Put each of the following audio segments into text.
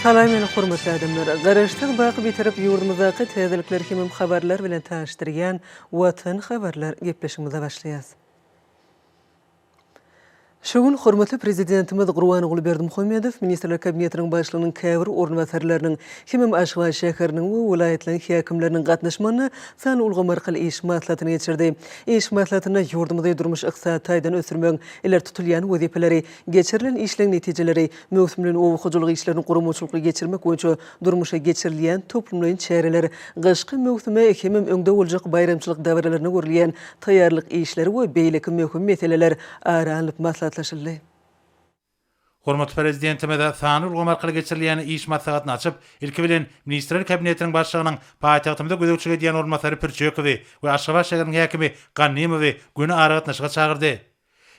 Salam meni hormatly adamlar! Garaşsyz baky Bitarap ýurdumyzdaky täzelikler hemem habarlar bilen tanyşdyrýan Watan habarlar gepleşigimize başlaýas. Şu gün hormatly Prezidentimiz Gurbanguly Berdimuhamedow Ministrler Kabinetiniň Başlygynyň käbir orunbasarlarynyň hemem Aşgabat şäheriniň we welaýatlaryň häkimleriniň gatnaşmagynda sanly ulgam arkaly iş maslahatyny geçirdi. Iş maslahatynda ýurdumyzy durmuş-ykdysady taýdan ösdürmegiň ileri tutulýan wezipeleri, geçirilen işleň netijeleri, möwsümleýin oba hojalyk işlerini guramaçylykly geçirmek boýunça durmuşa geçirilýän toplumlaýyn çäreler, gyşky möwsüme hemem öňde boljak baýramçylyk dabaralaryna görülýän taýýarlyk işleri we beýleki möhüm meseleler ara alnyp maslahatlaşyldy. Hormatly Prezidentimiz sanly ulgam arkaly geçirilýän iş maslahatyny açyp, ilki bilen, Ministrler Kabinetiniň Başlygynyň paýtagtymyza gözegçilik edýän orunbasary Pürçekowy we Aşgabat şäheriniň häkimi Gannymowy göni aragatnaşyga çagyrdy.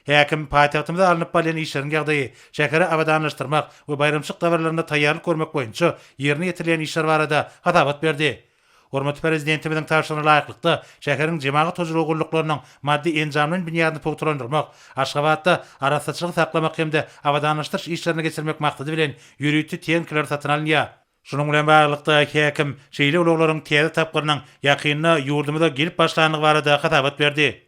Häkim paýtagtymyzda alnyp barylýan işleriň ýagdaýy, şäheri abadanlaşdyrmak we baýramçylyk dabaralarynda taýýarlyk görmek boýunça ýerine ýetirilýän işler barada hasabat berdi. Hormatly Prezidentimiziň tabşyrygyna laýyklykda, şäheriň jemagat hojalygy gulluklarynyň maddy-enjamlaýyn binýadyny pugtalandyrmak, Aşgabatda arassaçylygy saklamak hem-de abadanlaşdyryş işlerini geçirmek maksady bilen, ýörite tehnikalar satyn alynýar. Şunuň bilen baglylykda, häkim şeýle ulaglaryň täze tapgyrynyň ýakynda ýurdumyza gelip başlandygy barada hasabat berdi.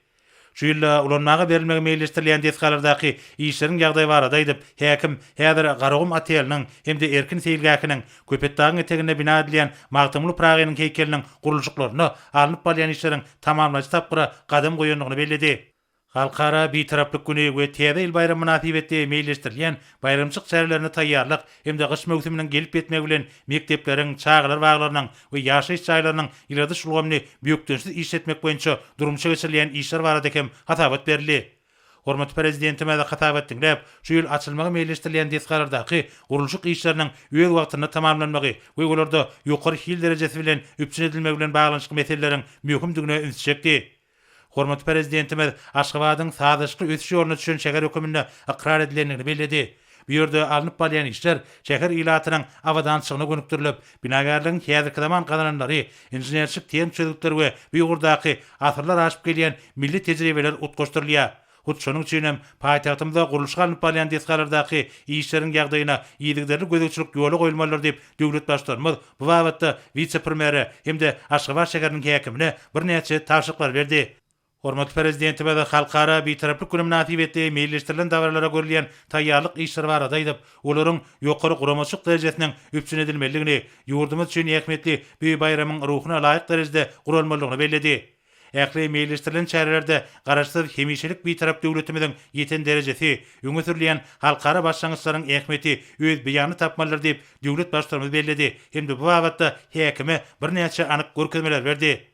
Şu ýylda ulanmaga berilmegi meýilleşdirilýän desgalardaky işleriň ýagdaýy barada aýdyp, häkim häzir Garagum oteliniň hem-de Erkin seýilgähiniň, Köpetdagyň eteginde bina edilýän Magtymguly Pyragynyň heýkeliniň gurluşyklarynda alnyp barylýan işleriň tamamlaýjy tapgyra gadam goýandygyny belledi. Halkara Bitaraplyk güni we Täze ýyl baýramy mynasybetli meýilleşdirilýän baýramçylyk çärelerine taýýarlyk hem-de gyş möwsüminiň gelip ýetmegi bilen mekdepleriň, çagalar baglarynyň we ýaşaýyş jaýlarynyň ýyladyş ulgamyny bökdençsiz işletmek boýunça durmuşa geçirilýän işler barada hem hasabat berildi. Hormatly Prezidentimiz hasabat diňläp, şu ýyl açylmagy meýilleşdirilýän desgalardaky gurluşyk işleriniň öz wagtynda tamamlanmagy we olarda ýokary hil derejesi bilen üpjün edilmegi bilen baglanyşykly meseleleriň möhümdigine ünsi çekdi. Hormatly Prezidentimiz Aşgabadyň sazlaşykly ösüş ýoluna düşen şäher höküminde ykrar edilendigini belledi. Bu ýerde alnyp barylýan işler şäher ilatynyň abadançylygyna gönükdirilip, binagärligiň häzirki zaman gazananlary, inženerçilik-tehniki çözgütler we bu ugurdaky asyrlar aşyp gelýän milli tejribeler utgaşdyrylýar. Hut şonuň üçin hem paýtagtymyzda gurluşyk alnyp barylýan desgalardaky işleriň ýagdaýyna yzygiderli gözegçilik ýola goýulmalydyr diýip, döwlet Baştutanymyz bu babatda wise-premýere hem-de Aşgabat şäheriniň häkimine birnäçe tabşyryklary berdi. Hormatly Prezidentimiz Halkara Bitaraplyk güni mynasybetli meýilleşdirilen dabaralara görülýän taýýarlyk işleri barada aýdyp, olaryň ýokary guramaçylyk derejesiniň üpjün edilmelidigini, ýurdumyz üçin ähmiýetli bu baýramyň ruhuna laýyk derejede guralmalydygyny belledi. Ähli meýilleşdirilen çärelerde Garaşsyz, hemişelik Bitarap döwletimiziň ýeten derejesi, öňe sürülýän halkara başlangyçlaryň ähmiýeti öz beýanyny tapmalydyr diýip, döwlet Baştutanymyz belledi hem-de bu babatda häkime birnäçe anyk görkezmeleri berdi.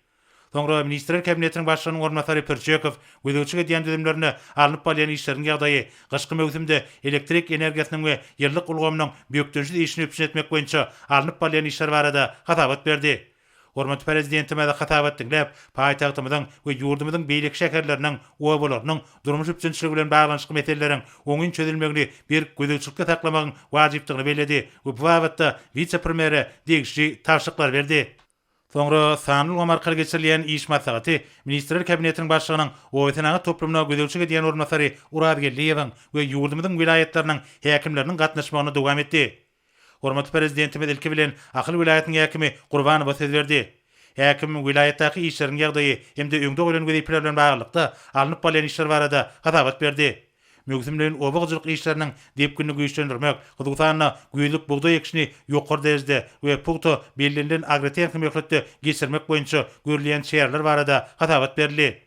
Soňra Ministrler Kabinetiniň Başlygynyň orunbasary Pürçekow gözegçilik edýän düzümlerinde alnyp barylýan işleriň ýagdaýy, gyşky möwsümde elektrik energiýasynyň we ýylylyk ulgamynyň bökdençsiz işini üpjün etmek boýunça alnyp barylýan işler barada hasabat berdi. Hormatly Prezidentimiz hasabat diňläp, paýtagtymyzyň we ýurdumyzyň beýleki şäherleriniň, obalarynyň durmuş üpjünçiligi bilen baglanyşykly meseleleriň oňyn çözülmegini berk gözegçilikde saklamagyň wajypdygyny belledi we bu babatda wise-premýere degişli tabşyryklary berdi. Soňra sanly ulgam arkaly geçirilýän iş maslahaty Ministrler Kabinetiniň Başlygynyň oba-senagat toplumyna gözegçilik edýän orunbasary Oraz Geldiýewiň we ýurdumyzyň welaýatlarynyň häkimleriniň gatnaşmagynda dowam etdi. Hormatly Prezidentimiz ilki bilen Ahal welaýatynyň häkimi Gurbanowa söz berdi. Häkim welaýatdaky işleriň ýagdaýy hem-de öňde goýlan wezipeler bilen baglylykda alnyp barylýan işler barada hasabat berdi. Möwsümleýin oba hojalyk işleriniň depginini güýçlendirmek, hususan-da, güýzlük bugdaý ekişini ýokary derejede we pugta bellenilen agrotehniki möhletde geçirmek boýunça görülýän çäreler barada hasabat berildi.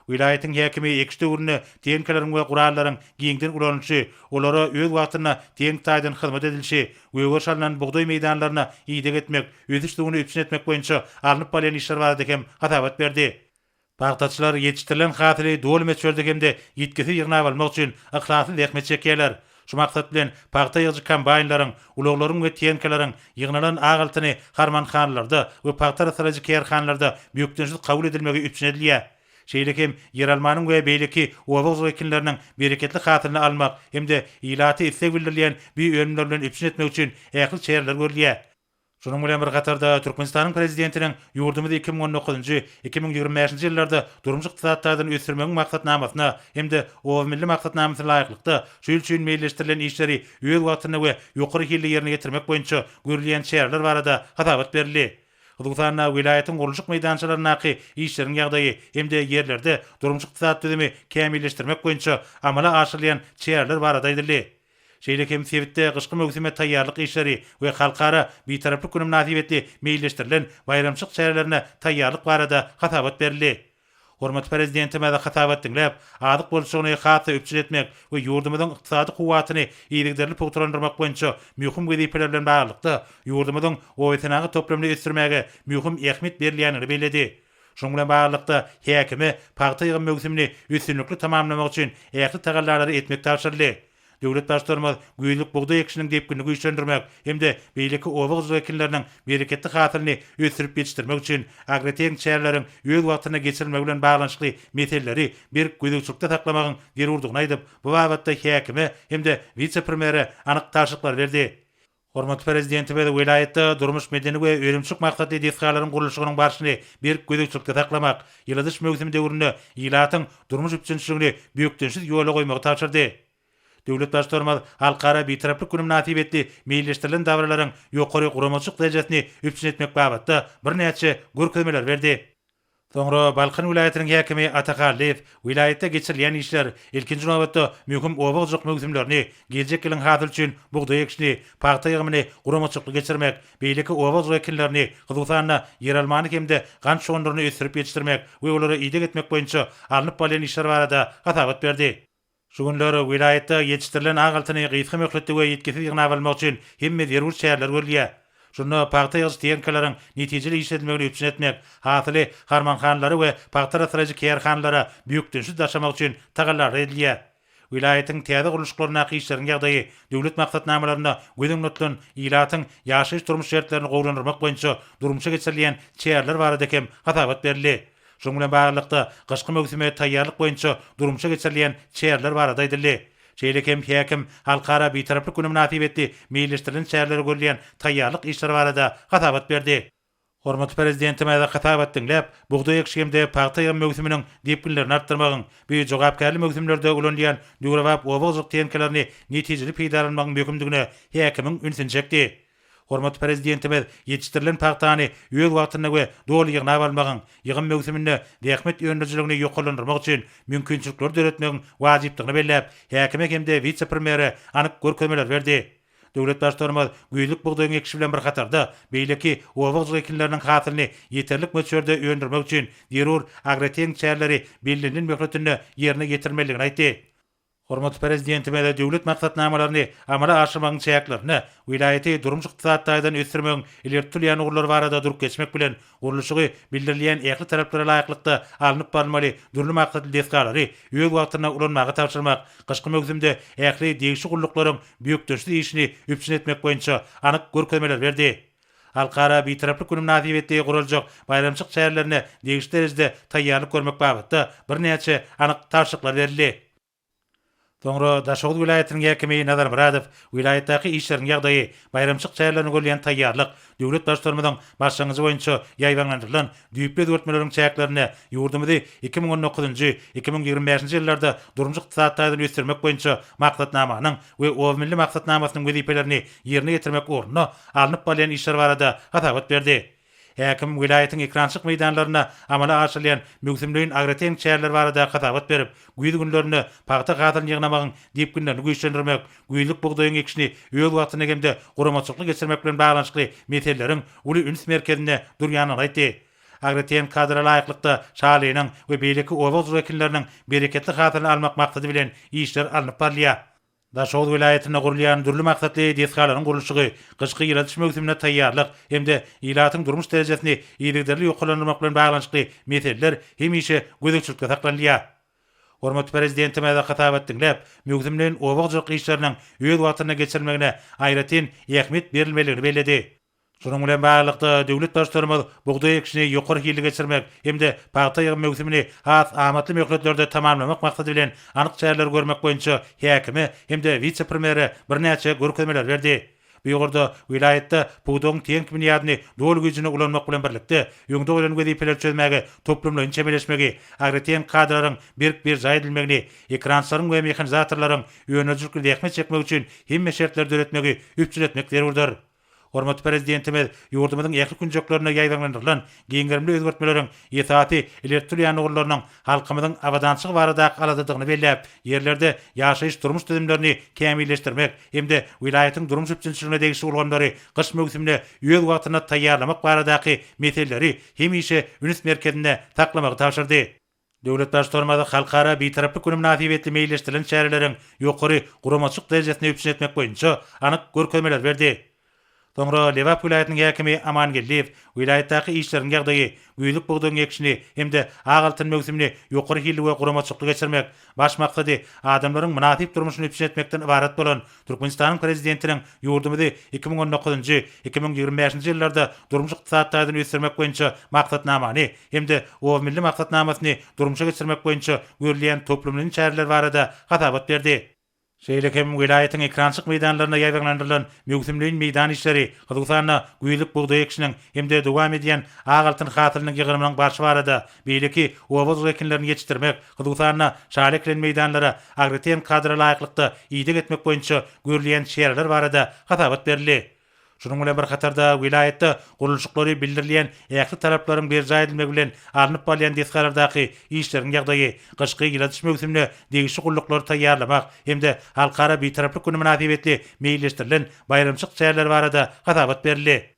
Welaýatyň häkimi ekiş döwründe tehnikalaryň we gurallaryň giňden ulanylyşy, olara öz wagtynda tehniki taýdan hyzmat edilişi, gögeriş alnan bugdaý meýdanlaryna ideg etmek, ösüş suwuny üpjün etmek boýunça alnyp barylýan işler barada hem hasabat berdi. Pagtaçylar ýetişdirilen hasyly doly möçberde hem-de ýitgisiz ýygnap almak üçin yhlasly zähmet çekýärler. Şu maksat bilen, pagta ýygyjy kombaýnlaryň, ulaglaryň we tehnikalaryň ýygnalan ak altyny harmanhanalarda we pagta arassalaýjy kärhanalarda bökdençsiz kabul edilmegi üpjün edilýär. Şeýle hem ýeralmanyň we beýleki oba hojalyk ekinleriniň bereketli hasylyny almak hem-de ilaty isleg bildirilýän bu önümler bilen üpjün etmek üçin ähli çäreler görülýär. Şunuň bilen bir hatarda, Türkmenistanyň Prezidentiniň ýurdumyzy 2019-njy, 2025-nji ýyllarda durmuş-ykdysady taýdan ösdürmegiň maksatnamasyna hem-de Oba milli maksatnamasyna laýyklykda, şu ýyl üçin meýilleşdirilen işleri öz wagtynda we ýokary hilli ýerine ýetirmek boýunça görülýän çäreler barada hasabat berildi. Hususan-da, welaýatyň gurluşyk meýdançalaryndaky işleriň ýagdaýy hem-de ýerlerde durmuş-ykdysady düzümi kämilleşdirmek boýunça amala aşyrylýan çäreler barada aýdyldy. Şeýle hem sebitde gyşky möwsüme taýýarlyk işleri we Halkara Bitaraplyk güni mynasybetli meýilleşdirilen baýramçylyk çärelerine taýýarlyk barada hasabat berildi. Hormatly Prezidentimiz hasabat diňläp, azyk bolçulygyny has-da üpjün etmek we ýurdumyzyň ykdysady kuwwatyny yzygiderli pugtalandyrmak boýunça möhüm wezipeler bilen baglylykda, ýurdumyzyň obasenagat toplumyny ösdürmäge möhüm ähmiýet berilýändigini belledi. Şunuň bilen baglylykda, häkime pagta ýygym möwsümini üstünlikli tamamlamak üçin ähli tagallalary etmek tabşyryldy. Döwlet Baştutanymyz güýzlük bugdaý ekişiniň depginini güýçlendirmek hem-de beýleki oba hojalyk ekinleriniň bereketli hasylyny ösdürip ýetişdirmek üçin agrotehniki çäreleriň öz wagtynda geçirilmegi bilen baglanyşykly meseleleri berk gözegçilikde saklamagyň zerurdygyny aýdyp, bu babatda häkime hem-de wise-premýere anyk tabşyryklary berdi. Hormatly Prezidentimiz welaýatda durmuş-medeni we önümçilik maksatly desgalaryň gurluşygynyň barşyny berk gözegçilikde saklamak, ýyladyş möwsümi döwründe ilatyň durmuş üpjünçiligini bökdençsiz ýola goýmagy tabşyrdy. Döwlet Baştutanymyz Halkara Bitaraplyk güni mynasybetli meýilleşdirilen dabaralaryň ýokary guramaçylyk derejesini üpjün etmek babatda birnäçe görkezmeleri berdi. Soňra Balkan welaýatynyň häkimi Ata Hallyýew welaýatda geçirilýän işler, ilkinji nobatda, möhüm oba hojalyk möwsümlerini, geljek ýylyň hasyly üçin bugdaý ekişini, pagta ýygymyny guramaçylykly geçirmek, beýleki oba hojalyk ekinlerini, hususan-da, ýeralmany hem-de gant şugundyryny ösdürip ýetişdirmek we olara ideg etmek boýunça alnyp barylýan işler barada hasabat berdi. Şu günler welaýatda ýetişdirilen ak altyny gysga möhletde we ýitgisiz ýygnap almak üçin hemme zerur çäreler görülýär. Şunda pagta ýygyjy tehnikalaryň netijeli işledilmegini üpjün etmek, hasyly harmanhanalara we pagta arassalaýjy kärhanalara bökdençsiz daşamak üçin tagallalar edilýär. Welaýatyň täze gurluşyklaryndaky işleriň ýagdaýy, döwlet maksatnamalarynda göz öňünde tutulan ilatyň ýaşaýyş-durmuş şertlerini gowulandyrmak boýunça durmuşa geçirilýän çäreler barada hem hasabat berildi. Şunuň bilen baglylykda, gyşky möwsüme taýýarlyk boýunça durmuşa geçirilýän çäreler barada aýdyldy. Şeýle hem häkim Halkara Bitaraplyk güni mynasybetli meýilleşdirilen çärelere görülýän taýýarlyk işleri barada hasabat berdi. Hormatly Prezidentimiz hasabat diňläp, bugdaý ekişi hem-de pagta ýygym möwsüminiň depginlerini artdyrmagyň, bu jogapkärli möwsümlerde ulanylýan döwrebap oba hojalyk tehnikalaryny netijeli peýdalanmagyň möhümdigine häkimiň ünsüni çekdi. Hormatly Prezidentimiz ýetişdirilen pagtany öz wagtynda we doly ýygnap almagyň, ýygym möwsüminde zähmet öndürijiligini ýokarlandyrmak üçin mümkinçilikleri döretmegiň wajypdygyny belläp, häkime hem-de wise-premýere anyk görkezmeleri berdi. Döwlet Baştutanymyz güýzlük bugdaýyň ekişi bilen bir hatarda, beýleki oba hojalyk ekinleriniň hasylyny ýeterlik möçberde öndürmek üçin zerur agrotehniki çäreleri bellenilen möhletinde ýerine ýetirmelidigini aýtdy. Hormatly Prezidentimiz döwlet maksatnamalaryny amala aşyrmagyň çäklerinde welaýaty durmuş-ykdysady taýdan ösdürmegiň ileri tutulýan ugurlary barada durup geçmek bilen, gurluşygy bildirilýän ähli talaplara laýyklykda alnyp barylmaly dürli maksatly desgalary öz wagtynda ulanmaga tabşyrmak, gyşky möwsümde ähli degişli gulluklaryň bökdençsiz işini üpjün etmek boýunça anyk görkezmeleri berdi. Halkara Bitaraplyk güni mynasybetli guraljak baýramçylyk çärelerine degişli derejede taýýarlyk görmek babatda birnäçe anyk tabşyryklar berildi. Soňra Daşoguz welaýatynyň häkimi Nazar Myradow welaýatdaky işleriň ýagdaýy, baýramçylyk çärelerine görülýän taýýarlyk, döwlet Baştutanymyzyň başlangyjy boýunça ýaýbaňlandyrylan düýpli özgertmeleriň çäklerinde ýurdumyzy 2019-njy, 2025-nji ýyllarda durmuş-ykdysady taýdan ösdürmek boýunça maksatnamanyň we Oba milli maksatnamasynyň wezipelerini ýerine ýetirmek ugrunda alnyp barylýan işler barada hasabat berdi. Häkim welaýatyň ekrançylyk meýdanlarynda amala aşyrylýan möwsümleýin agrotehniki çäreler barada hasabat berip, güýz günlerinde pagta hasylyny ýygnamagyň depginlerini güýçlendirmek, güýzlük bugdaýyň ekişini öz wagtynda hem-de guramaçylykly geçirmek bilen baglanyşykly meseleleriň uly üns merkezinde durýandygyny aýtdy. Agrotehniki kadalara laýyklykda şalynyň we beýleki oba hojalyk ekinleriniň bereketli hasylyny almak maksady bilen işler alnyp barylýar. Daşoguz welaýatynda gurulýan dürli maksatly desgalaryň gurluşygy, gyşky ýyladyş möwsümine taýýarlyk hem-de ilatyň durmuş derejesini yzygiderli ýokarlandyrmak bilen baglanyşykly meseleler hemişe gözegçilikde saklanylýar. Hormatly Prezidentimiz hasabat diňläp, möwsümleýin oba hojalyk işleriniň öz wagtynda geçirilmegine aýratyn ähmiýet berilmelidigini belledi. Şunuň bilen baglylykda, döwlet Baştutanymyz bugdaý ekişini ýokary hilli geçirmek hem-de pagta ýygym möwsümini has amatly möhletlerde tamamlamak maksady bilen anyk çäreleri görmek boýunça häkime hem-de wise-premýere birnäçe görkezmeleri berdi. Bu ugurda welaýatda pudagyň tehniki binýadyny doly güýjünde ulanmak bilen birlikde, öňde goýlan wezipeleri çözmäge toplumlaýyn çemeleşmegi, agrotehniki kadalaryň berk berjaý edilmegini, ekerançylaryň we mehanizatorlaryň öndürijilikli zähmet çekmegi üçin hemme şertleri döretmegi üpjün etmek zerurdyr. Hormatly Prezidentimiz ýurdumyzyň ähli künjeklerinde ýaýbaňlandyrylan giň gerimli özgertmeleriň esasy ileri tutulýan ugurlarynyň halkymyzyň abadançylygy baradaky aladadygyny belläp, ýerlerde ýaşaýyş-durmuş düzümlerini kämilleşdirmek hem-de welaýatyň durmuş üpjünçiligine degişli ulgamlary gyş möwsümine öz wagtynda taýýarlamak baradaky meseleleri hemişe üns merkezinde saklamagy tabşyrdy. Döwlet Baştutanymyz Halkara Bitaraplyk güni mynasybetli meýilleşdirilen çäreleriň ýokary guramaçylyk derejesini üpjün etmek boýunça anyk görkezmeleri berdi. Soňra Lebap welaýatynyň häkimi Aman Geldiýew welaýatdaky işleriň ýagdaýy, güýzlük bugdaýyň ekişini hem-de ak altyn möwsümini ýokary hilli we guramaçylykly geçirmek, baş maksady adamlaryň mynasyp durmuşyny üpjün etmekden ybarat bolan Türkmenistanyň Prezidentiniň ýurdumyzy 2019-njy, 2025-nji ýyllarda durmuş-ykdysady taýdan ösdürmek boýunça Maksatnamany hem-de Oba milli maksatnamasyny durmuşa geçirmek boýunça görülýän toplumlaýyn çäreler barada hasabat berdi. Şeýle hem welaýatyň ekerançylyk meýdanlarynda ýaýbaňlandyrylan möwsümleýin meýdan işleri, hususan-da, güýzlük bugdaý ekişiniň hem-de dowam edýän ak altyn hasylynyň ýygrymynyň barşy barada, beýleki oba hojalyk ekinlerini ýetişdirmek, hususan-da, şaly ekilen meýdanlara agrotehniki kadra laýyklykda ideg etmek boýunça görülýän çäreler barada hasabat berildi. Şunuň bilen bir hatarda, welaýatda gurluşyklary bildirilýän ähli talaplaryň berjaý edilmegi bilen alnyp barylýan desgalardaky işleriň ýagdaýy, gyşky ýyladyş möwsümine degişli gulluklary taýýarlamak hem-de Halkara Bitaraplyk güni mynasybetli meýilleşdirilen baýramçylyk çäreleri barada hasabat berildi.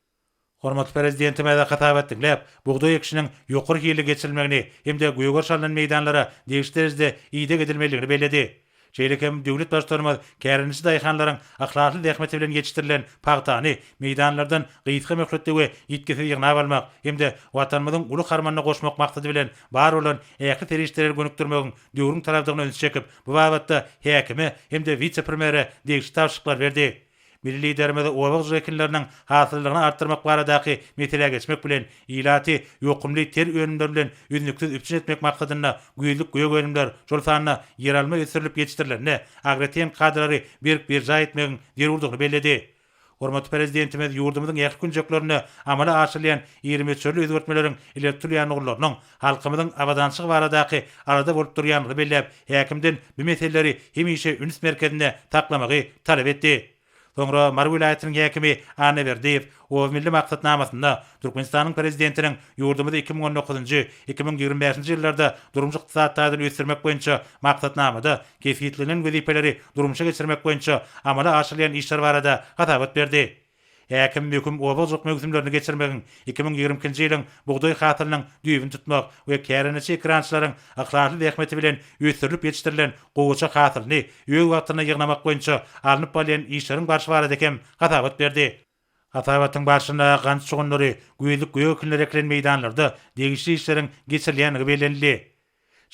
Hormatly Prezidentimiz hasabat diňläp, bugdaý ekişiniň ýokary hilli geçirilmegini hem-de gögeriş alnan meýdanlara degişli derejede ideg edilmelidigini belledi. Şeýle hem döwlet Baştutanymyz kärendeçi daýhanlaryň yhlasly zähmeti bilen ýetişdirilen pagtany meýdanlardan gysga möhletde we ýitgisiz ýygnap almak hem-de Watanymyzyň uly harmanyna goşmak maksady bilen bar bolan ähli serişdeleri gönükdirmegiň döwrüň talabydygyna ünsi çekip, bu babatda häkime hem-de wise-premýere degişli tabşyryklary berdi. Milli Liderimiz oba hojalyk ekinleriniň hasyllylygyny artdyrmak baradaky meselä geçmek bilen, ilaty ýokumly ter önümler bilen üznüksiz üpjün etmek maksadynda güýzlük gök önümler, şol sanda ýeralma ösdürilip ýetişdirilende agrotehniki kadalary berk berjaý etmegiň zerurdygyny belledi. Hormatly Prezidentimiz ýurdumyzyň ähli künjeklerinde amala aşyrylýan iri möçberli özgertmeleriň ileri tutulýan ugurlarynyň halkymyzyň abadançylygy baradaky alada bolup durýandygyny belläp, häkimden bu meseleleri hemişe üns merkezinde saklamagy talap etdi. Soňra Mary welaýatynyň häkimi Annaberdiýew Oba milli maksatnamasynda Türkmenistanyň Prezidentiniň ýurdumyzy 2019-njy, 2025-nji ýyllarda durmuş-ykdysady taýdan ösdürmek boýunça Maksatnamada kesgitlenen wezipeleri durmuşa geçirmek boýunça amala aşyrylýan işler barada hasabat berdi. Häkim möhüm oba hojalyk möwsümlerini geçirmegiň, 2022-nji ýylyň bugdaý hasylynyň düýbüni tutmak we kärendeçi ekerançylaryň yhlasly zähmeti bilen ösdürilip ýetişdirilen gowaça hasylyny öz wagtynda ýygnamak boýunça alnyp barylýan işleriň barşy barada hem hasabat berdi. Hasabatyň barşynda gant şugundyry, güýzlük gök ekinleri ekilen meýdanlarda degişli işleriň geçirilýändigi bellenildi.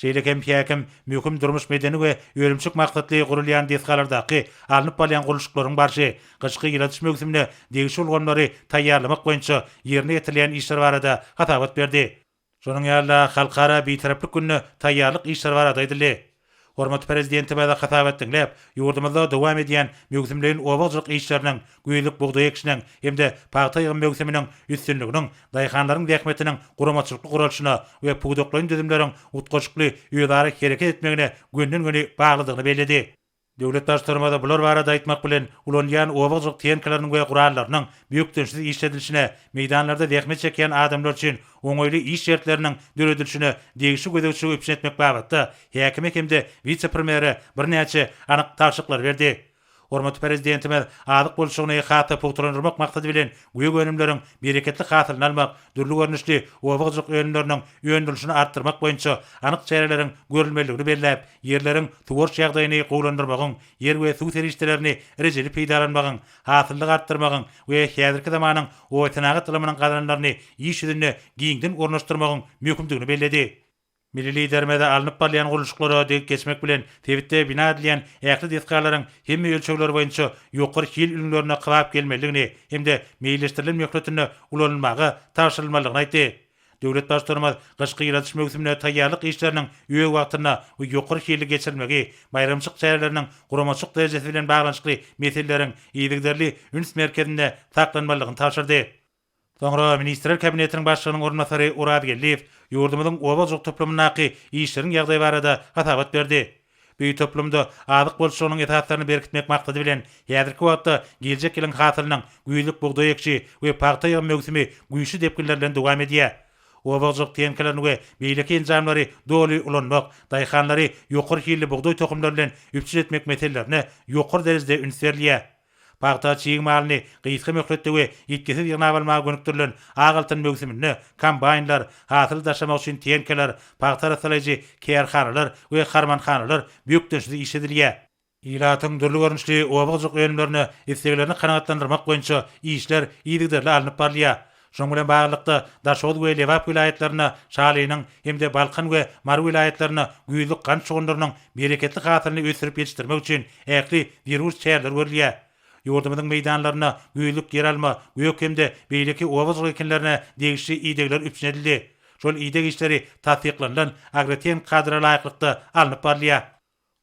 Şeýle hem häkim möhüm durmuş-medeni we önümçilik maksatly gurulýan desgalardaky alnyp barylýan gurluşyklaryň barşy, gyşky ýyladyş möwsümine degişli ulgamlary taýýarlamak boýunça ýerine ýetirilýän işler barada hasabat berdi. Şonuň ýaly-da, Halkara Bitaraplyk gününe taýýarlyk işleri barada aýdyldy. Hormatly Prezidentimiz hasabat diňläp, ýurdumyzda dowam edýän möwsümleýin oba hojalyk işleriniň, güýzlük bugdaý ekişiniň hem-de pagta ýygym möwsüminiň üstünliginiň daýhanlaryň zähmetiniň guramaçylykly guralyşyna we pudaklaýyn düzümleriň utgaşykly özara hereket etmegine gönden-göni baglydygyny belledi. Döwlet Baştutanymyz bular barada aýtmak bilen, ulanylýan oba hojalyk tehnikalarynyň we gurallarynyň bökdençsiz işledilişine, meýdanlarda zähmet çekýän adamlar üçin oňaýly iş şertleriniň döredilişine degişli gözegçiligi üpjün etmek babatda häkime hem-de wise-premýere birnäçe anyk tabşyryklary berdi. Hormatly Prezidentimiz azyk bolçulygyny has-da pugtalandyrmak maksady bilen gök önümleriň bereketli hasylyny almak, dürli görnüşli oba hojalyk önümleriniň öndürilişini artdyrmak boýunça anyk çäreleriň görülmelidigini belläp, ýerleriň suwaryş ýagdaýyny gowulandyrmagyň, ýer we suw serişdelerini rejeli peýdalanmagyň, hasyllygy artdyrmagyň we häzirki zamanyň obasenagat ylmynyň gazananlaryny iş ýüzünde giňden ornaşdyrmagyň möhümdigini belledi. Milli Liderimiz alnyp barylýan gurluşyklara degip geçmek bilen, sebitde bina edilýän ähli desgalaryň hemme ölçegleri boýunça ýokary hil ülňülerine kybap gelmelidigini hem-de meýilleşdirilen möhletinde ulanylmaga tabşyrylmalydygyny aýtdy. Döwlet Baştutanymyz gyşky ýyladyş möwsümine taýýarlyk işleriniň öz wagtynda we ýokary hilli geçirilmegi, baýramçylyk çäreleriniň guramaçylyk derejesi bilen baglanyşykly meseleleriň yzygiderli üns merkezinde saklanmalydygyny tabşyrdy. Soňra Ministrler Kabinetiniň Başlygynyň orunbasary Oraz Geldiýew ýurdumyzyň oba hojalyk toplumyndaky işleriň ýagdaýy barada hasabat berdi. Bu toplumda azyk bolçulygynyň esaslaryny berkitmek maksady bilen, häzirki wagtda geljek ýylyň hasylynyň güýzlük bugdaý ekişi we pagta ýygym möwsümi güýçli depginler bilen dowam edýär. Oba hojalyk tehnikalaryny we beýleki enjamlary doly ulanmak, daýhanlary ýokary hilli bugdaý tohumlary bilen üpjün etmek meselelerine ýokary derejede üns berilýär. Pagta çig malyny gysga möhletde we ýitgisiz ýygnap almaga gönükdirilen ak altyn möwsüminde kombaýnlar, hasyly daşamak üçin tenkeler, pagta arassalaýjy kärhanalar we harmanhanalar bökdençsiz işledilýär. Ilatyň dürli görnüşli oba hojalyk önümlerine isleglerini kanagatlandyrmak boýunça işler yzygiderli alnyp barylýar. Şunuň bilen baglylykda, Daşoguz we Lebap welaýatlarynda şalynyň hem-de Balkan we Mary welaýatlarynda güýzlük gant şugundyrynyň bereketli hasylyny ösdürip ýetişdirmek üçin ähli zerur çäreler görülýär. Ýurdumyzyň meýdanlarynda güýzlük ýeralma, gök hem-de beýleki oba hojalyk ekinlerine degişli idegler üpjün edildi. Şol ideg işleri tassyklanylan agrotehniki kadalara laýyklykda alnyp barylýar.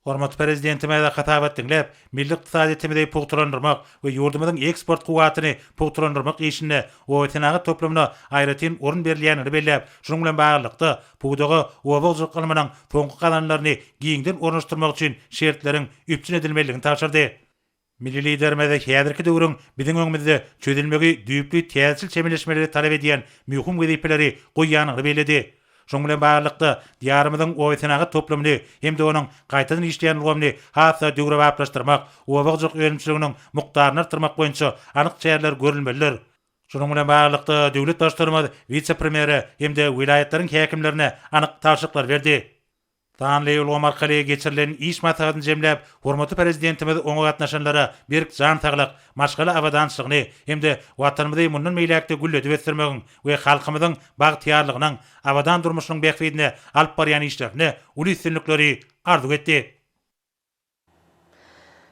Hormatly Prezidentimiz hasabat diňläp, milli ykdysadyýetimizi pugtalandyrmak we ýurdumyzyň eksport kuwwatyny pugtalandyrmak işinde obasenagat toplumyna aýratyn orun berilýändigini belläp, şunuň bilen baglylykda, pudaga oba hojalyk ylmynyň soňky gazananlaryny giňden ornaşdyrmak üçin şertleriň üpjün edilmelidigini tabşyrdy. Milli Liderimiz häzirki döwrüň biziň öňümizde çözülmegi düýpli täzeçil çemeleşmeleri talap edýän möhüm wezipeleri goýýandygyny belledi. Şunuň bilen baglylykda, Diýarymyzyň obasenagat toplumyny hem-de onuň gaýtadan işleýän ulgamyny has-da döwrebaplaşdyrmak, oba hojalyk önümçiliginiň mukdaryny artdyrmak boýunça anyk çäreler görülmelidir. Şunuň bilen baglylykda, döwlet Baştutanymyz wise-premýere hem-de welaýatlaryň häkimlerine anyk tabşyryklary berdi. Sanly ulgam arkaly geçirilen iş maslahatyny jemläp, hormatly Prezidentimiz oňa gatnaşanlara berk jan saglyk, maşgala abadançylygyny hem-de Watanymyzy mundan beýläk-de gülledip ösdürmegiň we halkymyzyň bagtyýarlygynyň, abadan durmuşynyň bähbidine alyp barýan işlerinde uly üstünlikleri arzuw etdi.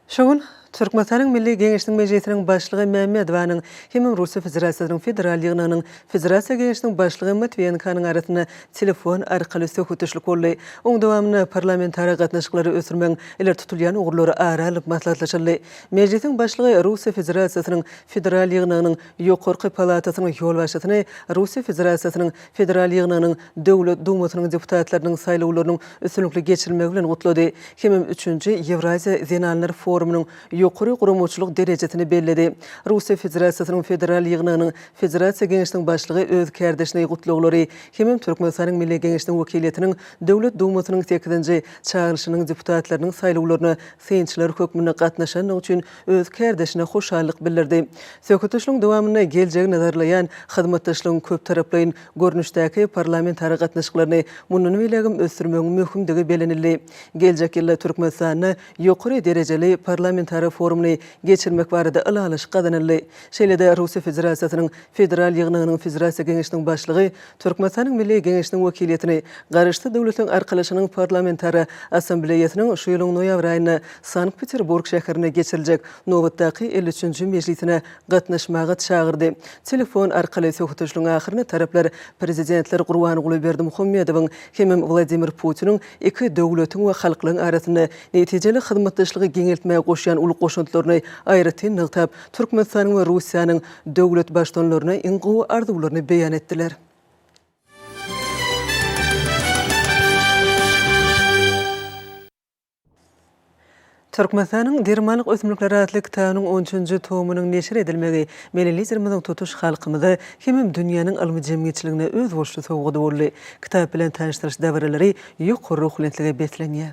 Şu gün Türkmenistanyň Milli Geňeşiniň Mejlisiniň Başlygy Mämmedowanyň hemem Russiýa Federasiýasynyň Federal Ýygnagynyň Federasiýa Geňeşiniň Başlygy Matwiýenkonyň arasynda telefon arkaly söhbetdeşlik boldy. Oň dowamynda parlamentara gatnaşyklary ösdürmegiň ileri tutulýan ugurlary ara alnyp maslahatlaşyldy. Mejlisiň Başlygy Russiýa Federasiýasynyň Federal Ýygnagynyň Ýokarky palatasynyň ýolbaşçysyny Russiýa Federasiýasynyň Federal Ýygnagynyň Döwlet Dumasynyň deputatlarynyň saýlawlarynyň üstünlikli geçirilmegi bilen gutlady hemem üçünji Ýewraziýa zenanlar forumynyň ýokary guramaçylyk derejesini belledi. Russiýa Federasiýasynyň Federal Ýygnagynyň Federasiýa Geňeşiniň başlygy öz kärdeşine gutlaglary hemem Türkmenistanyň Milli Geňeşiniň wekiliýetiniň Döwlet Dumasynyň sekizinji çagyryşynyň deputatlarynyň saýlawlaryna synçylar hökmünde gatnaşandygy üçin öz kärdeşine hoşallyk bildirdi. Söhbetdeşligiň dowamynda geljegi nazarlaýan hyzmatdaşlygyň köptaraplaýyn görnüşdäki parlamentara gatnaşyklaryny mundan beýlägem ösdürmegiň möhümdigi bellenildi. Geljek ýylda Türkmenistanda ýokary derejeli parlamentara forumyny geçirmek barada ylalaşyk gazanyldy. Şeýle-de Russiýa Federasiýasynyň Federal Ýygnagynyň Federasiýa Geňeşiniň Başlygy Türkmenistanyň Milli Geňeşiniň wekiliýetini Garaşsyz Döwletleriň Arkalaşygynyň Parlamentara Assambleýasynyň şu ýylyň noýabr aýynda Sankt-Peterburg şäherinde geçiriljek nobatdaky 53-nji mejlisine gatnaşmaga çagyrdy. Telefon arkaly söhbetdeşligiň ahyrynda taraplar Prezidentler Gurbanguly Berdimuhamedowyň hemem Wladimir Putiniň iki döwletiň we halklaryň arasynda netijeli hyzmatdaşlygy giňeltmäge goşýan uly goşantlaryny aýratyn nygtap, Türkmenistanyň we Russiýanyň döwlet Baştutanlaryna iň gowy arzuwlaryny beýan etdiler. Türkmenistanyň dermanlyk ösümlikleri atly kitabynyň on üçünji tomynyň neşir edilmegi Milli Liderimiziň tutuş halkymyza hemem dünýäniň ylmy jemgyýetçiligine özboluşly sowgady boldy. Kitap bilen tanyşdyryş dabaralary ýokary ruhubelentlige beslenýär.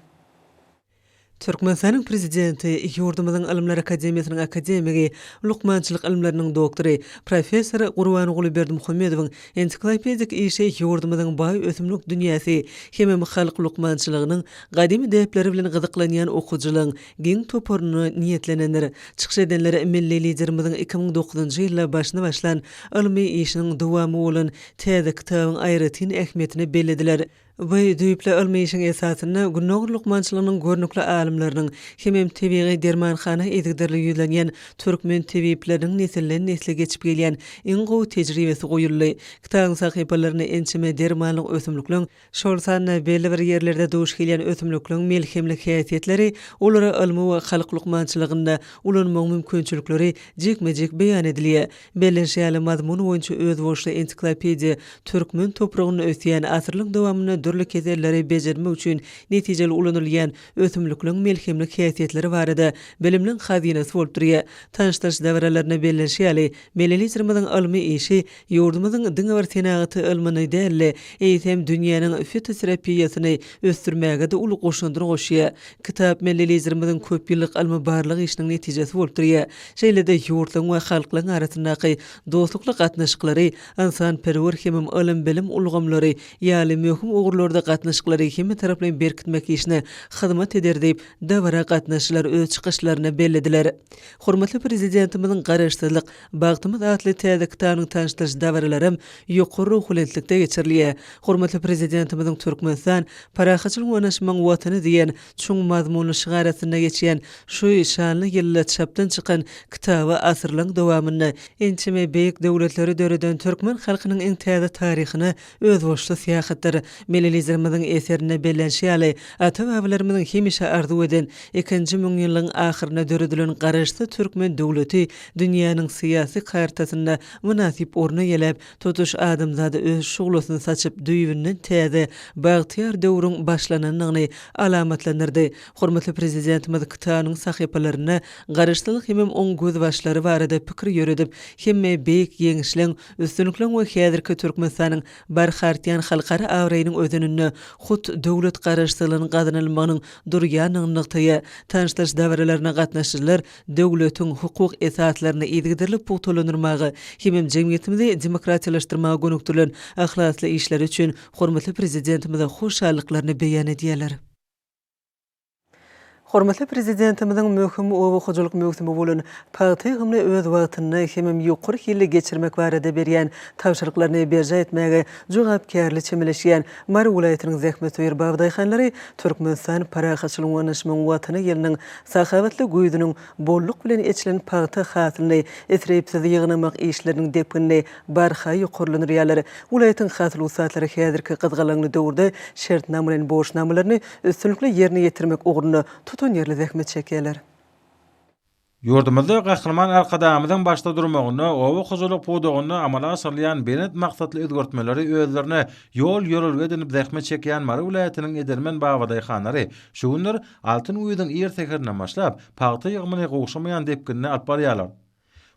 Türkmenistanyň Prezidenti, ýurdumyzyň Ylymlar akademiýasynyň akademigi, lukmançylyk ylymlarynyň doktory, professor Gurbanguly Berdimuhamedowyň ensiklopedik işi ýurdumyzyň baý ösümlik dünýäsi hemem halk lukmançylygynyň gadymy däpleri bilen gyzyklanýan okyjylaryň giň toparyna niýetlenendir. Çykyş edenler milli Liderimiziň 2009-njy ýylda başyny başlan ylmy işiniň dowamy bolan täze kitabyň aýratyn ähmiýetini bellediler. Bu düýpli ylmy işiň esasynda Gündogar lukmançylygynyň görnükli alymlarynyň hemem tebigy dermanhana yzygiderli ýüzlenýän türkmen tebipleriniň nesilden-nesle geçip gelýän iň gowy tejribesi goýuldy. Kitabyň sahypalarynda ençeme dermanlyk ösümlikleň, şol sanda belli bir ýerlerde duş gelýän ösümlikleriň melhemlik häsiýetleri, olary ylmy we halk lukmançylygynda ulanmagyň mümkinçilikleri jikme-jik beýan edilýär. Bellenişi ýaly, mazmuny boýunça özboluşly ensiklopediýa türkmen topragynda ösýän, asyrlaryň dowamynda dürli keselleri bejermek üçin netijeli ulanylýan ösümlikleriň melhemlik häsiýetleri barada bilimliň hazynasy bolup durýar. Tanyşdyryş dabaralarynda bellenişi ýaly, Milli Liderimiziň ylmy işi ýurdumyzyň diňe bir senagaty ylmyny däl-de, eýsem, dünýäniň fitoterapiýasyny ösdürmäge-de uly goşandyny goşýar. Kitap Milli Liderimiziň köp ýyllyk ylmy-barlag işiniň netijesi bolup durýar. Şeýle-de ýurtlaryň we halklaryň arasyndaky dostlukly gatnaşyklary, ynsanperwer hemem ylym-bilim ulgamlary ýaly möhüm ugurlarda gatnaşyklary hemmetaraplaýyn berkitmek işine hyzmat eder diýip, dabara gatnaşyjylar öz çykyşlarynda bellediler. Hormatly Prezidentimiziň Garaşsyzlyk, bagtymyz atly täze kitabynyň tanyşdyryş dabaralaram ýokary ruhubelentlikde geçirilýär. Hormatly Prezidentimiziň Türkmenistan, parahatçylygyň we ynaşmagyň Watany diýen çuň mazmunly şygar astynda geçýän şu şanly ýylda çapdan çykan kitaby asyrlaryň dowamynda ençeme beýik döwletleri döreden türkmen halkynyň iň täze taryhyna özboluşly syýahatdyr. Milli Liderimiziň eserinde bellenişi ýaly, ata-babalarymyzyň hemişe arzuw eden, ikinji müňýyllygyň ahyrynda döredilen Garaşsyz türkmen döwleti dünýäniň syýasy kartasynda mynasyp orun eýeläp, tutuş adamzada öz şuglasyny saçyp, düýbünden täze, bagtyýar döwrüň başlanandygyny alamatlandyrdy. Hormatly Prezidentimiz kitabynyň sahypalarynda Garaşsyzlyk hemem oň gözbaşlary barada pikir ýöredip, hemme beýik ýeňişleň, Üstünlikleň we häzirki Türkmenistanyň barha artýan halkara abraýynyň özeninde hut döwlet Garaşsyzlygynyň gazanylmagynyň durýandygyny nygtaýar. Tanyşdyryş dabaralaryna gatnaşyjylar döwletiň hukuk esaslaryny yzygiderli pugtalandyrmaga hemem jemgyýetimizi demokratiýalaşdyrmaga gönükdirilen yhlasly işleri üçin hormatly Prezidentimize hoşallyklaryny beýan edýärler. Hormatly Prezidentimiziň möhüm oba hojalyk möwsümi bolan pagta ýygymyny öz wagtynda hemem ýokary hilli geçirmek barada berýän tabşyryklaryny berjaý etmäge jogapkärli çemeleşýän Mary welaýatynyň zähmetsöýer babadaýhanlary Türkmenistan parahatçylygyň we ynaşmagyň Watany ýylynyň sahawatly güýzüniň bolluk bilen eçilen pagta hasylyny isripsiz ýygnamak işleriniň depginini barha ýokarlandyrýarlar. Welaýatyň hasyl ussatlary häzirki gyzgalaňly döwürde şertnamalaýyn borçnamalaryny üstünlikli ýerine ýetirmek ugrunda tutanýerli zähmet çekýärler. Ýurdumyzda Gahryman Arkadagymyzyň başda durmagynda oba hojalyk pudagynda amala aşyrylýan belent maksatly özgertmeleri özlerine ýol-ýörelge edinip zähmet çekýän Mary welaýatynyň edermen babadaýhanlary şu günler altyn güýzüň ir säherinden başlap, pagta ýygymyny gowşamaýan depginde alyp barýarlar.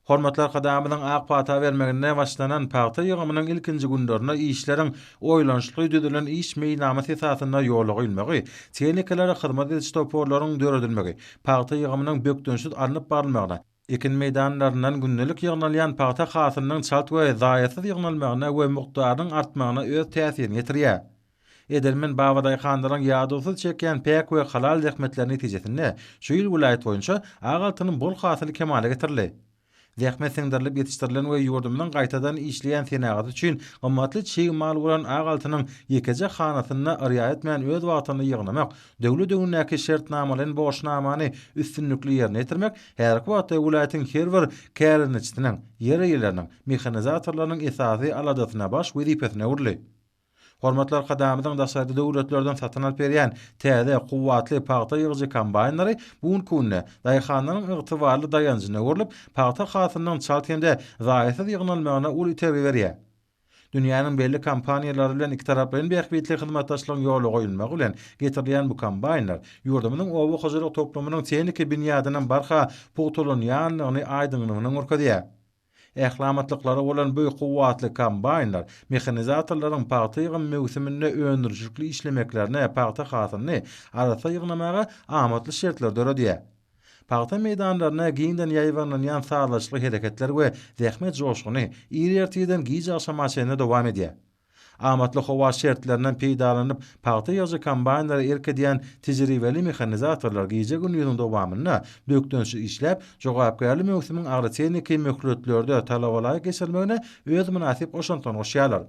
Hormatly Arkadagymyzyň ak pata bermeginde başlanan pagta ýygymynyň ilkinji günlerinde işleriň oýlanyşykly düzülen iş meýilnamasy esasynda ýola goýulmagy, tehnikalara hyzmat ediş toparlaryň döredilmegi, pagta ýygymynyň bökdençsiz alnyp barylmagyna, ekin meýdanlaryndan gündelik ýygnalýan pagta hasylynyň çalt we zaýasyz ýygnalmagyna we mukdarynyň artmagyna öz täsirini ýetirýär. Edermen babadaýhanlaryň ýadawsyz çekýän päk we halal zähmetleri netijesinde şu ýyl welaýat boýunça ak altynyň bol hasyly kemala getirildi. Zähmet siňdirilip ýetişdirilen we ýurdumyzyň gaýtadan işleýän senagaty üçin gymmatly çig mal bolan ak altynyň ýekeje hanasyny yrýa etmän öz wagtynda ýygnamak, döwlet öňündäki şertnamalaýyn borçnamany üstünlikli ýerine ýetirmek häzirki wagtda welaýatyň her bir kärendeçisiniň, ýer eýeleriniň, mehanizatorlarynyň esasy aladasyna, baş wezipesine öwrüldi. Hormatly Arkadagymyzyň daşary döwletlerden satyn alyp berýän täze, kuwwatly pagta ýygyjy kombaýnlary bu günki günde daýhanlaryň ygtybarly daýanjyna öwrülip, pagta hasylynyň çalt hem-de zaýasyz ýygnalmagyna uly itergi berýär. Dünýäniň belli kompaniýalary bilen ikitaraplaýyn bähbitli hyzmatdaşlygyň ýola goýulmagy bilen getirilýän bu kombaýnlar ýurdumyzyň oba hojalyk toplumynyň tehniki binýadynyň barha pugtalanýandygyny aýdyňlygyna görkezýär. Ähli amatlyklary bolan bu kuwwatly kombaýnlar mehanizatorlaryň pagta ýygym möwsüminde öndürijilikli işlemeklerine, pagta hasylyny arassa ýygnamaga amatly şertleri döredýär. Pagta meýdanlarynda giňden ýaýbaňlanýan sazlaşykly hereketler we zähmet joşguny ir ertirden giç agşama çenli dowam edýär. Amatly howa şertlerinden peýdalanyp, pagta ýygyjy kombaýnlara erk edýän tejribeli mehanizatorlar gije-gündiziň dowamynda bökdençsiz işläp, jogapkärli möwsümiň agrotehniki möhletlerde talabalaýyk geçirilmegine öz mynasyp goşantlaryny goşýarlar.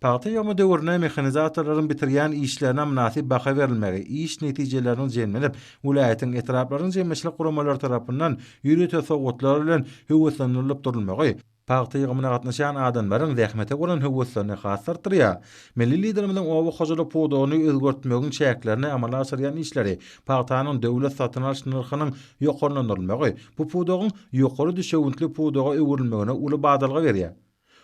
Pagta ýygymy döwründe mehanizatorlaryň bitirýän işlerine mynasyp baha berilmegi, iş netijeleriniň jemlenip, welaýatyň, etraplaryň jemgyýetçilik guramalary tarapyndan ýörite sowgatlar bilen höweslendirilip durulmagy, pagta ýygymyna gatnaşýan adamlaryň zähmete bolan höweslerini has artdyrýar. Milli Liderimiziň oba hojalyk pudagyny özgertmegiň çäklerinde amala aşyrýan işleri, pagtanyň döwlet satyn alyş nyrhynyň ýokarlandyrylmagy bu pudagyň ýokary düşewüntli pudaga öwrülmegine uly badalga berýär.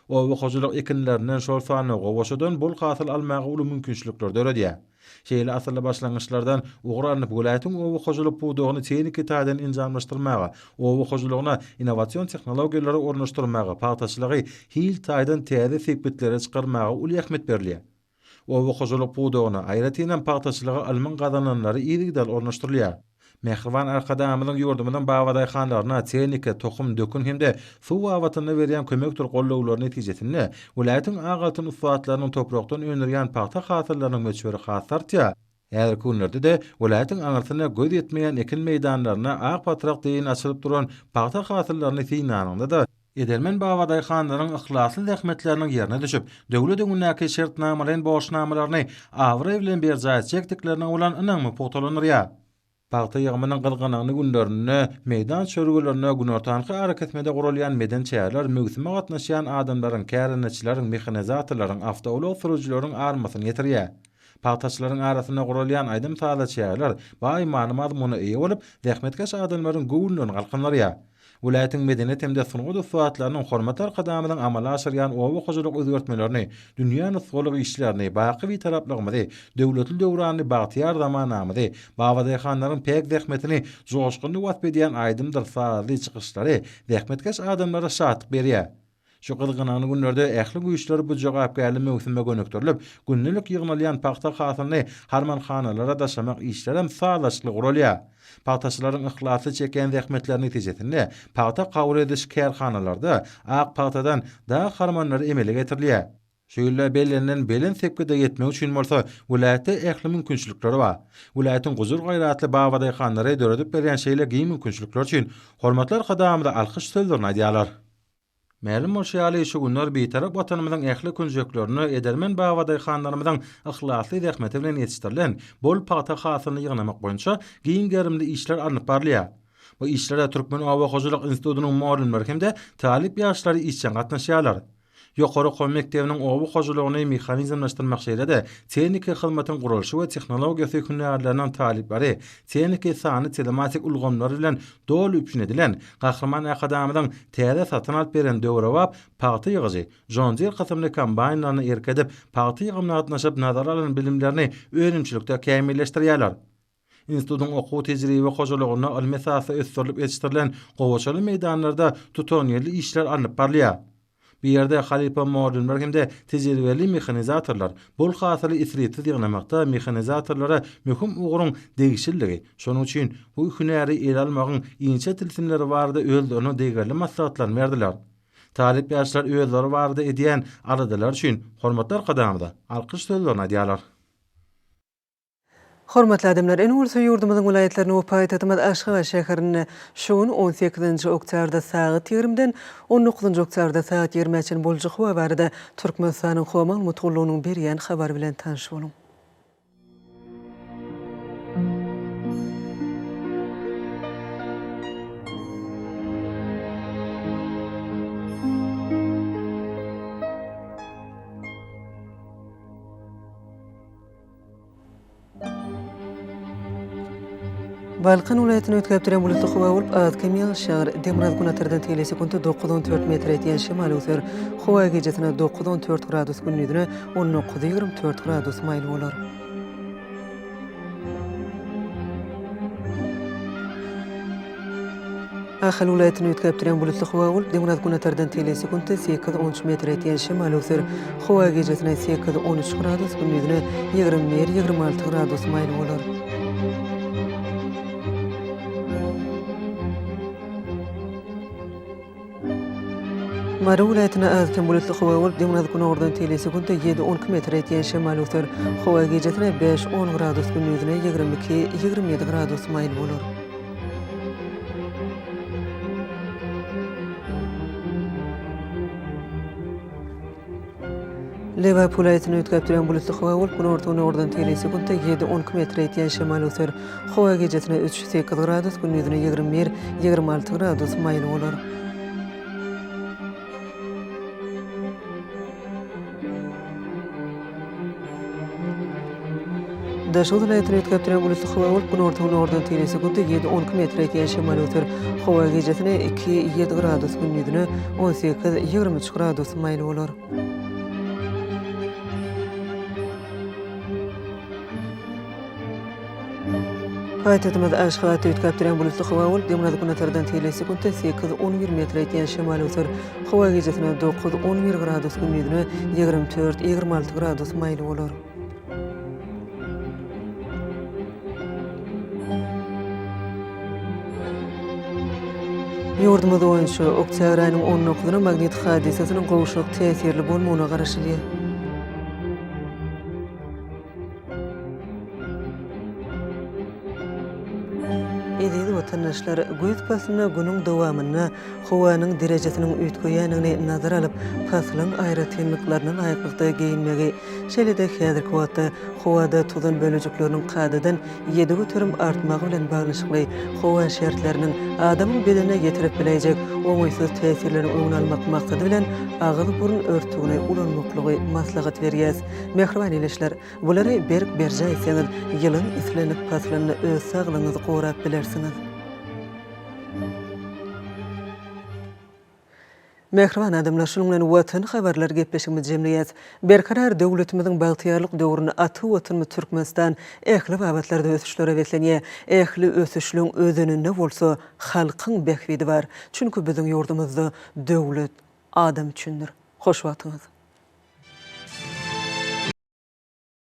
Oba hojalyk ekinlerinden, şol sanda gowaçadan bol hasyl almaga uly mümkinçilikler döredýär. Şeýle asylly başlangyçlardan ugur alnyp, welaýatyň oba hojalyk pudagyny tehniki taýdan enjamlaşdyrmaga, oba hojalygyna innowasion tehnologiýalary ornaşdyrmaga, pagtaçylygy hil taýdan täze sepgitlere çykarmaga uly ähmiýet berilýär. Oba hojalyk pudagyna, aýratynam pagtaçylyga ylmyň gazananlary yzygiderli ornaşdyrylýar. Mähriban Arkadagymyzyň ýurdumyzyň babadaýhanlaryna tehnika, tohum, dökün hem-de suw babatynda berýän kömekdir gollawlary netijesinde, welaýatyň ak altyn ussatlarynyň toprakdan öndürýän pagta hasyllarynyň möçberi has-da artýar. Häzirki günlerde-de welaýatyň aňyrsyna göz ýetmeýän ekin meýdanlarynda ak patrak deýin açylyp duran pagta hasyllaryny synlanyňda-da, edermen babadaýhanlaryň yhlasly zähmetleriniň ýerine düşüp, döwlet öňündäki şertnamalaýyn borçnamalaryny abraý bilen berjaý etjekdiklerine bolan ynamy pugtalandyrýar. Pagta ýygymynyň gyzgalaňly günlerinde meýdan çörgelerinde günortanky arakesmede guralýan medeni çäreler möwsüme gatnaşýan adamlaryň, kärendeçileriň, mehanizatorlaryň, awtoulag sürüjileriň armasyny ýetirýär. Pagtaçylaryň arasynda guralýan aýdym-sazly çäreler baý many-mazmuna eýe bolup, zähmetkeş adamlaryň göwünlerini galkyndyrýar. Welaýatyň medeniýet hem-de sungat ussatlarynyň hormatly Arkadagymyzyň amala aşyrýan oba hojalyk özgertmelerini, dünýä nusgalyk işlerini, baky Bitaraplygymyzy, döwletli döwranly bagtyýar zamanamyzy, babadaýhanlaryň päk zähmetini joşgunly wasp edýän aýdymdyr sazly çykyşlary zähmetkeş adamlara şatlyk berýär. Şu gyzgalaňly günlerde ähli güýçler bu jogapkärli möwsüme gönükdirilip, gündelik ýygnalýan pagta hasylyny harmanhanalara daşamak işlerem sazlaşykly guralýar. Pagtaçylaryň yhlasly çekýän zähmetleri netijesinde pagta kabul ediş kärhanalarda ak pagtadan dag harmanlary emele getirilýär. Şu ýylda bellenilen belent sepgide ýetmek üçin bolsa welaýatda ähli mümkinçilikler bar. Welaýatyň gujur-gaýratly babadaýhanlary döredip berýän şeýle giň mümkinçilikler üçin hormatly Arkadagymyza alkyş sözlerini aýdýarlar. Mälim bolşy ýaly, şu günler Bitarap Watanymyzyň ähli künjeklerinde edermen babadaýhanlarymyzyň yhlasly zähmeti bilen ýetişdirilen bol pagta hasylyny ýygnamak boýunça giň gerimli işler alnyp barylýar. Bu işlere Türkmen oba hojalyk institutynyň mugallymlary hem-de talyp ýaşlary işjeň gatnaşýarlar. Ýokary okuw mekdebiniň oba hojalygyny mehanizmleşdirmek şeýle-de tehniki hyzmatyň guralyşy we tehnologiýasy hünärleriniň talyplary tehniki sanly telematik ulgamlary bilen doly üpjün edilen Gahryman Arkadagymyzyň täze satyn alyp beren döwrebap pagta ýygyjy John Deere kysymly kombaýnlaryna erk edip, pagta ýygymyna gatnaşyp nazara alan bilimlerini önümçilikde kämilleşdirýärler. Institutyň okuw-tejribe hojalygynda ylmy esasda ösdürilip ýetişdirilen gowaçaly meýdanlarda tutanýerli işler alnyp barylýar. Bu ýerde halypa mugallymlar hem-de tejribeli mehanizatorlar bol hasyly isripsiz ýygnamakda mehanizatorlara möhüm ugruň degişliligi, şonuň üçin bu hünäri ele almagyň inçe tilsimleri barada özleriniň degerli maslahatlaryny berdiler. Talyp ýaşlar özleri barada edýän aladalary üçin hormatly Arkadagymyza alkyş sözlerini aýdýarlar. Hormatly adamlar, indi bolsa ýurdumyzyň welaýatlarynda we paýtagtymyz Aşgabat şäherinde şu gün on sekizinji oktýabrda sagat ýigrimiden on dokuzynjy oktýabrda sagat ýigrimä çenli boljak howa barada Türkmenistanyň Howa maglumat gullugynyň berýän habary bilen tanyş boluň. Balkan welaýatyny üýtgäp duran bulutly howa bolup, az-kem ýagyş ýagar. Demirgazyk-günortadan tegelek sekuntda dokuz-on dört metre ýetýän şemal öwser. Howa gijesine dokuz-on dört gradus, gündizine on dokuz-ýigrimi dört gradus maýyl bolar. Ahal welaýatyny üýtgäp durýan bulutly howa bolup, demirgazyk-günortadan tegelek sekuntda sekiz-on üç metre ýetýän şemal öwser. Howa gijesine sekiz-on üç gradus, gündizine 21-26 gradus maýyl bolar. Mary welaýatynda az-kem bulutly howa bolup, demirgazyk-günordan teýli sekuntda ýedi, 12 metr ýetýän şemal öwser. Howa gijesine bäş, on gradus, gündizine 22, 27 gradus maýyl bolar. Lebap welaýatynda üýtgäp durýan bulutly howa bolup, günorta-günordan teýli sekuntda ýedi, 12 metre ýetýän şemal öwser. Howa gijesine üç, sekiz gradus, gündizine 21, 26 gradus maýyl bolar. Daşoguz welaýatynda üýtgäp durýan bulutly howa bolup, günorta-günordan teýli sekuntda ýedi, 12 metre ýetýän şemal öwser. Howa gijesine iki, ýedi gradus, gündizine 18, 23 gradus maýyl bolar. Paýtagtymyz Aşgabatda üýtgäp durýan bulutly howa bolup, demirgazyk-günortadan teýle sekuntda sekiz, 11 metre ýetýän şemal öwser. Howa gijesine dokuz, 11 gradus, gündizine 24, 26 gradus maýyl bolar. Ýurdumyz boýunça oktýabr aýynyň on dokuzyna magnit hadysasynyň gowşak täsirli bolmagyna garaşylýar. Eziz watandaşlar, güýz paslynda günüň dowamynda howanyň derejesiniň üýtgeýändigini nazara alyp, paslyň aýratynlyklaryna laýyklykda geýinmegi, şeýle-de häzirki wagtda howada tozan bölejikleriniň kadadan 7% artmagy bilen baglanyşykly howa şertleriniň adamyň bedenine ýetirip biläýjek oňaýsyz täsirleriniň öňüni almak maksady bilen agyz-burun örtügini ulanmaklygy maslahat berýäs. Mähriban ildeşler, bulary berk berjaý etseňiz, ýylyň islendik paslynda öz saglygyňyzy gorap bilersiňiz. Mähriban adamlar, şunuň bilen Watan habarlary gepleşigimizi jemleýäs. Berkarar döwletimiziň bagtyýarlyk döwründe ata Watanymyz Türkmenistan ähli babatlarda ösüşlere beslenýär. Ähli ösüşligiň özeninde bolsa halkyň bähbidi bar. Çünki biziň ýurdumyzda döwlet adam üçindir. Hoş wagtyňyz!